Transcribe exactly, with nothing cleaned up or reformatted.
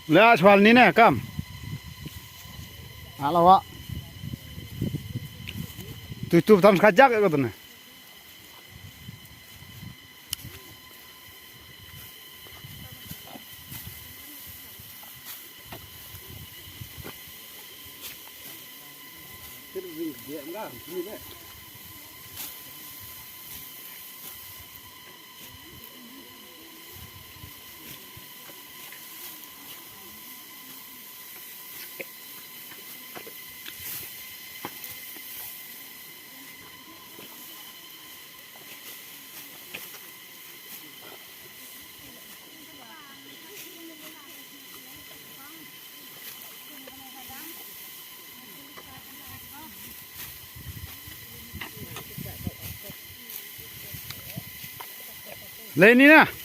La chwal ni ne kam. Ala wa. Tu tu tam skajak ko tu ne. Lei ni na.